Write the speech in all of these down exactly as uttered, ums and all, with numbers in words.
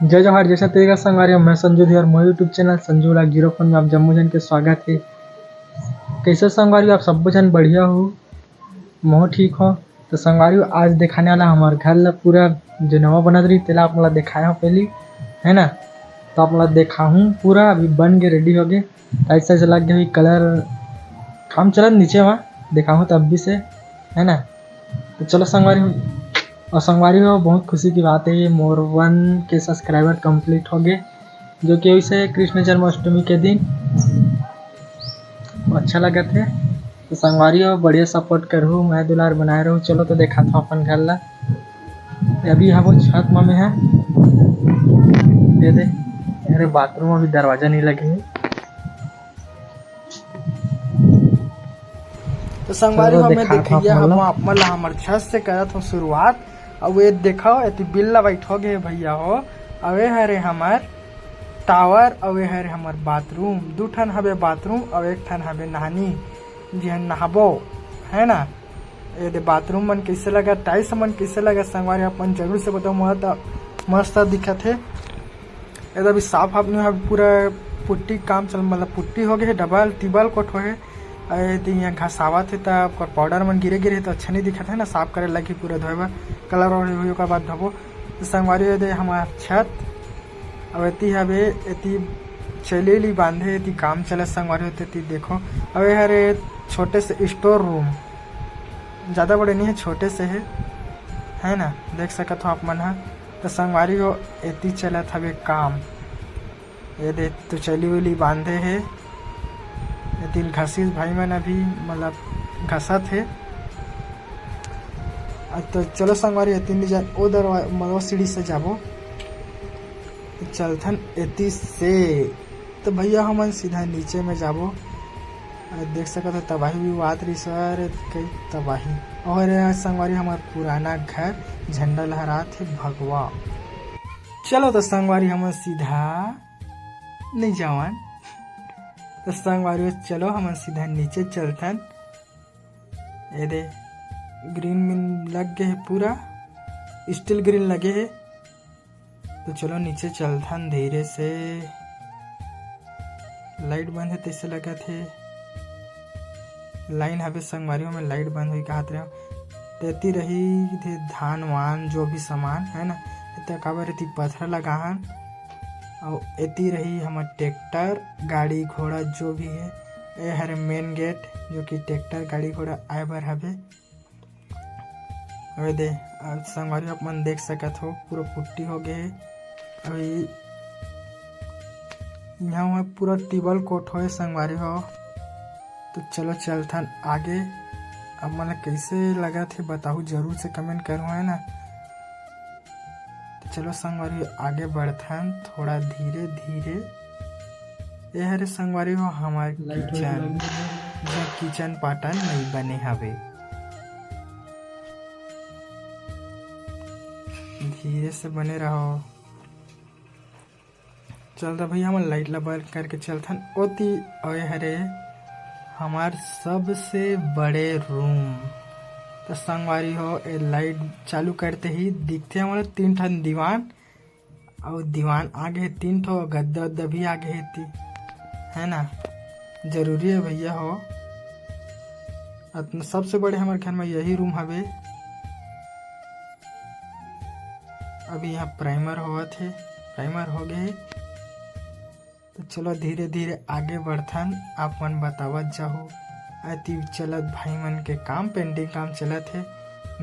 जय जोहार, जय छत्तीसगढ़ संगवारी हो, मैं संजू धीवर, मोर YouTube channel Sanju vlog zero four में आप जम्मो झन के स्वागत हे। कैसे संगवारी हो, आप सब्बो झन बढ़िया हो? महूँ ठीक हो। तो संगवारी हो, आज देखाने वाला हमार घर ला पूरा जो नवा बनत रही, तेला आप मन ला देखाए हो पहली, है ना? तो आप मन ला देखाहूँ पूरा, अभी बन के ready हो गए। Tiles साइल्स लग गए, colour काम चलत नीचे मा, देखाहूँ तब भी से, है ना? तो चलो संगवारी हो, और संगवारी हो, बहुत खुशी की बात है, मोर one K subscriber complete हो गए, जो कि वैसे कृष्ण जन्माष्टमी के दिन अच्छा लगत है। तो संगवारी हो, बढ़िया support करहू, मैं दुलार बनाए रहू। चलो तो देखात हो अपन घर ला। अभी हबो छत मा में है, दे दे। अरे, बाथरूम अभी दरवाजा नहीं लगे है। तो संगवारी चलो हो, मैं देखात हो देखइया अपन ला। हम आप मन ला हमर छत से करत हो शुरुआत। अउ ये देखो, एती बिल ला बैठो गे भैया हो। अउ ये हरे हमर टावर, अउ ये हरे हमर बाथरूम। दू ठन हबे बाथरूम, अउ एक ठन हबे नहानी, जिहन नहाबो, है ना? ये दे बाथरूम मन कैसे लगा, टाइल्स मन कैसे लगा, संगवारी अपन जरूर से बताओ। मोला तो मस्त दिखत हे। ये तो अभी साफ आप नहीं, अभी पूरा पुट्टी काम चल, मतलब पुट्टी हो गए हे, डबल टिबल कोट हो हे। अरे तो यहाँ घसावत हे, तब ओकर पाउडर मन गिरे गिरे हे, तो अच्छा नहीं दिखत है ना, साफ करे लगी पूरा धोए बर, कलर और हुई ओकर बाद धोबो। तो संगवारी ये दे हमार छत, अब एती हवे, एती चैली उली बांधे, एती काम चले संगवारी हो, एती देखो। अब ये हरे छोटे से स्टोर रूम, ज़्यादा बड़े नहीं है, छोटे से है, है ना, देख सकत हो आप मन ह। तो संगवारी हो, एती चलत हवे काम। ये दे तो चैली उली बांधे हे, एती घसीस भाई मन अभी मतलब घसत हे। अब तो चलो संगवारी, एती नहीं जा, ओ दरवा-, मतलब सीढ़ी से जाबो। चलथन एती से। तो भैया हमन सीधा नीचे में जाबो। अ, देख सकत हो तबाही भी बात रही सर, कई तबाही। और ये संगवारी हमार पुराना घर, झंडा लहरात हे भगवा। चलो तो संगवारी हमन सीधा नहीं जावन। तो संगवारी चलो हमन सीधा नीचे चलथन। ये दे ग्रीन मिन लग गए हे पूरा, स्टील ग्रीन लगे हे। तो चलो नीचे चलथन धीरे से। लाइट बंद हे तैसे लगत हे। लाइन हवे संगवारी हो, मैं लाइट बंद हुई कहत रहे। तेती रही थे धान वान जो भी सामान है ना, एते काबर एती पथरा लगाहन। अउ एती रही हमर ट्रैक्टर, गाड़ी घोड़ा जो भी है। ए हरे मेन गेट, जो कि ट्रैक्टर गाड़ी घोड़ा आए बर हवे। अबे दे, अब संगवारी आप मन देख सकत हो, पूरा पुट्टी हो गए हे। अभी यहाँ वहाँ पूरा टिबल कोट होए संगवारी हो। तो चलो चलथन आगे। अब मन कैसे लगत हे बताहू, जरूर से कमेंट करो, है ना। तो चलो संगवारी आगे बढ़थन थोड़ा धीरे धीरे। ये हरे संगवारी हो हमार लाइट वाइट किचन, लग गई है। जो किचन पाटन नहीं बने हवे। धीरे से बने रहो। चल रहा भैया, हमन लाइट ला बंद करके चलथन ओती। अउ ये हरे हमार सबसे बड़े रूम। तो संगवारी हो, ये लाइट चालू करते ही दिखते हमन तीन ठन दीवान, अउ दीवान आगे हे तीन ठो, गद्दा उद्दा भी आगे हे ती, है ना, जरूरी है भैया हो। अतना सबसे बड़े हमर घर में यही रूम हवे। अभी यहाँ प्राइमर होवत हे, प्राइमर हो गए हे। तो चलो धीरे धीरे आगे बढ़थन, आप मन बतावत जाहू। अति चलत भाई मन के काम, पेंटिंग काम चलत हे,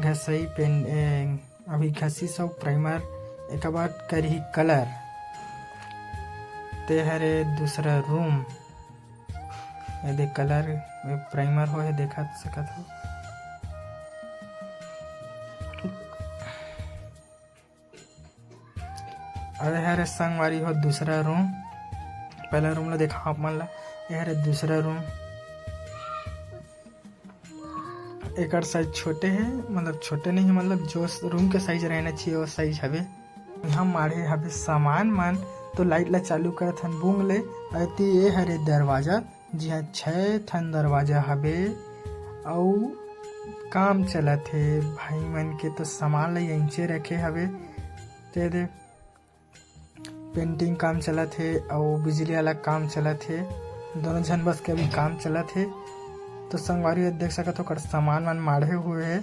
घसई पेन-, ए, अभी घसी सब प्राइमर एक बार करही कलर। ते हरे दूसरा रूम, ये दे कलर प्राइमर हो हे, देखा सकत हो। अरे हरे संगवारी हो दूसरा रूम, पहला रूम ला देखा आप मन ला, ये हरे दूसरा रूम। एकर साइज छोटे हे, मतलब छोटे नहीं, मतलब जो रूम के साइज रहना चाहिए वो साइज हवे। यहाँ माढ़े हवे सामान मन, तो लाइट ला चालू करत हन बूंग ले। अति ये हरे दरवाजा, जिहाँ छह ठन दरवाजा हवे, अउ काम चलत हे भाई मन के, तो सामान ला यंचे रखे हवे। ते दे पेंटिंग काम चलत हे अउ बिजली वाला काम चलत हे, दोनों झन बस के अभी काम चलत हे। तो संगवारी हो, देख सकत हो, ओकर सामान मन माढ़े हुए हे,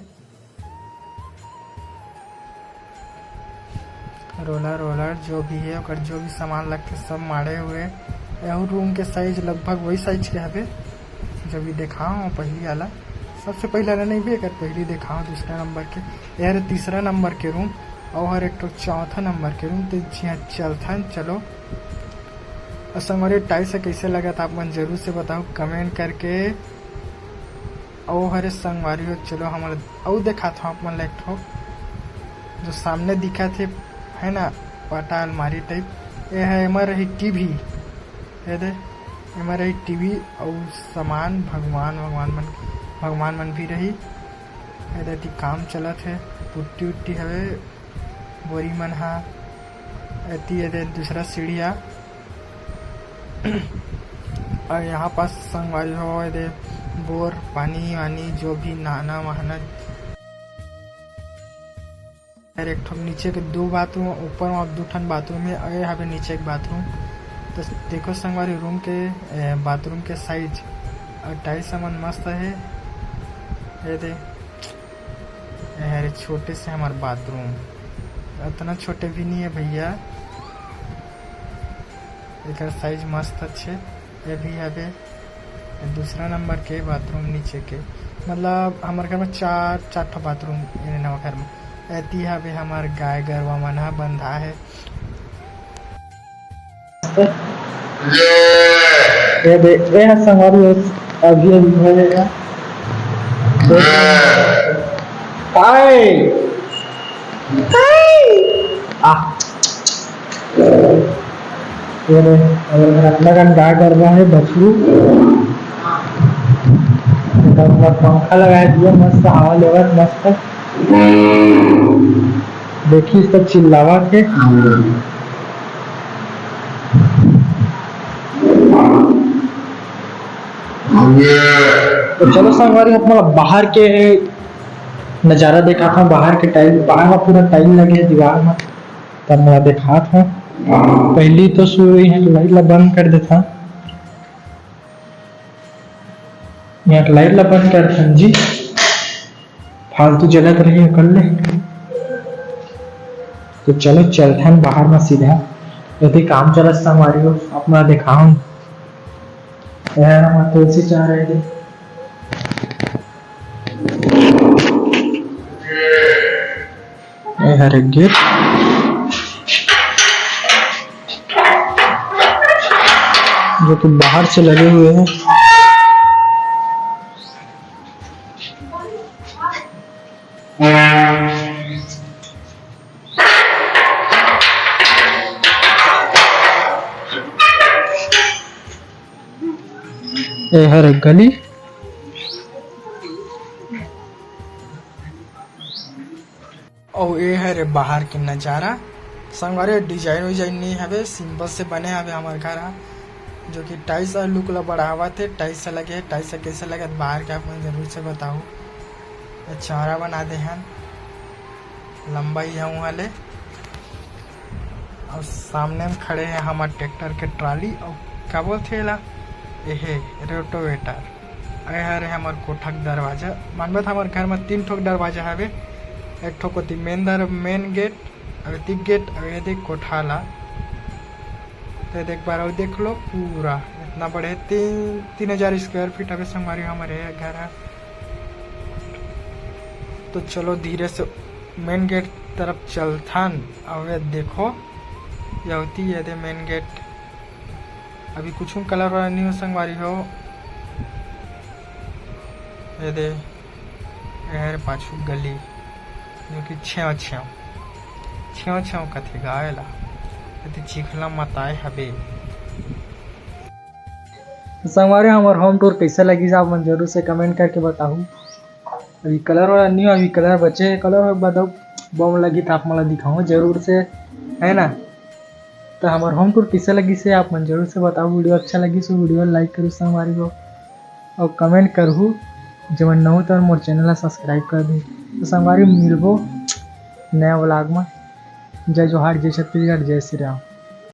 रोलर वोलर जो भी हे, ओकर जो भी सामान लगथे, सब माढ़े हुए हे। अउ रूम के साइज लगभग वही साइज के हवे, जो भी देखाओ पहली वाला, सबसे पहला वाला नहीं भी, एकर पहली देखाओ दूसरा नंबर के, एहर तीसरा नंबर के रूम, अउ हर एक ठो चौथा नंबर के रूम। तो जी हाँ, चलथन, चलो। अउ संगवारी, टाइल्स ह कइसे लगत, आप मन जरूर से बताओ कमेंट करके। अउ हरे संगवारी हो, चलो हमर अउ देखात हूँ आप मन ला एक ठो, जो सामने दिखत हे, है ना, पाटा अलमारी टाइप। ये है, एमा रही टीवी, ये दे, एमा रही टीवी अउ सामान, भगवान, भगवान मन, भगवान मन भी रही। ये दे, एती काम चलत हे, पुट्टी उट्टी हवे, बोरी मन हा। एती ये दे, दूसरा सीढ़िया। अउ यहाँ पास संगवारी हो, ये दे, बोर, पानी वानी, जो भी नहाना वहाना। अउ एक ठो नीचे के दो बाथरूम, ऊपर में दो ठन बाथरूम हे, अउ ये हवे नीचे एक बाथरूम। तो देखो संगवारी, रूम के, ए, बाथरूम के साइज अउ टाइल्स मन मस्त हे। ये दे, ये हरे छोटे से हमार बाथरूम, इतना छोटे भी नहीं है भैया, एकर साइज मस्त अच्छे। ये भी हवे दूसरा नंबर के बाथरूम नीचे के, मतलब हमारे घर में चार, चार ठो बाथरूम ये नवा घर में। एती हवे हमार गाय गरवा मन ह बंधा है। ये दे, ये ह संगवारी हो, अभी, अभी भरेगा। काय? काय? आ। ये दे, अगर अपना कन गाय गरवा है, बछरू। एकर ऊपर पंखा लगाए दिया, मस्त हवा लेवत, मस्त। देखी, सब चिल्लावत हे। तो चलो संगवारी, आप मन ला बाहर के नजारा देखात हूँ, बाहर के टाइल, बाहर में पूरा टाइल लगे हे दीवार में, तब मैं देखात हूँ। पहली तो शुरू ही है, लाइट ला बंद कर देता, यहाँ लाइट ला बंद कर देता जी। फालतू जलत रही ओकर ले। तो चलो चलथन बाहर में सीधा, यदि काम चलत संगवारी हो, अपना देखाऊं। यार, हम तुलसी चाह रहे थे। ये हर एक गेट, जो कि बाहर से लगे हुए हैं। ए हर एक गली। अउ ए हरे बाहर के नजारा। संगवारी, डिजाइन विजाइन नहीं हवे, सिंपल से बने हवे हमर घर ह, जो कि टाइल्स ह लुक ला बढ़ावत हे। टाइल्स ह लगे हे, टाइल्स ह कैसे लगत बाहर के आप मन जरूर से बताओ। ये चौरा बना दे हन, लंबा ही है वहाँ ले। अउ सामने में खड़े हे हमर ट्रैक्टर के ट्राली, अउ का बोलथे एला, एहे, रोटोवेटर। ए हरे हमर कोठा के दरवाजा। मानबे त हमर घर में तीन ठोक दरवाजा हवे, एक ठोक ओती मेन दर-, मेन गेट, अउ एती गेट, अउ एदे कोठा ला। तो देख बार, अउ देख लो पूरा इतना बड़े तीन, तीन हजार स्क्वायर फीट हवे संगवारी हमर ये घर ह। तो चलो धीरे से मेन गेट तरफ चलथन। अउ ये देखो, ये होती है दे मेन गेट। अभी कुछ कलर वाला नहीं हो संगवारी हो। ये दे, ये हरे पाछू गली, जो कि छेव छेव, छेव छेव कथे गाय ला, ये तो चिखला मताए हबे। तो संगवारी, हमर होम टूर कैसे लगिस, आप मन जरूर से कमेंट करके बताहू। अभी कलर वाला नहीं हो, अभी कलर बचे हे, कलर हो बाद अउ बम लगी त आप मन ला दिखाऊँ जरूर से, है ना। तो हमर होम टूर कैसे लगिस हे, आप मन जरूर से बताओ। वीडियो अच्छा लगिस हो, वीडियो लाइक करू संगवारी हो, अउ कमेंट करहू, जेमन नवा हो तो मोर चैनल ला सब्सक्राइब कर दे। तो संगवारी, मिलबो नया व्लॉग में। जय जोहार, जय छत्तीसगढ़, जय श्री राम।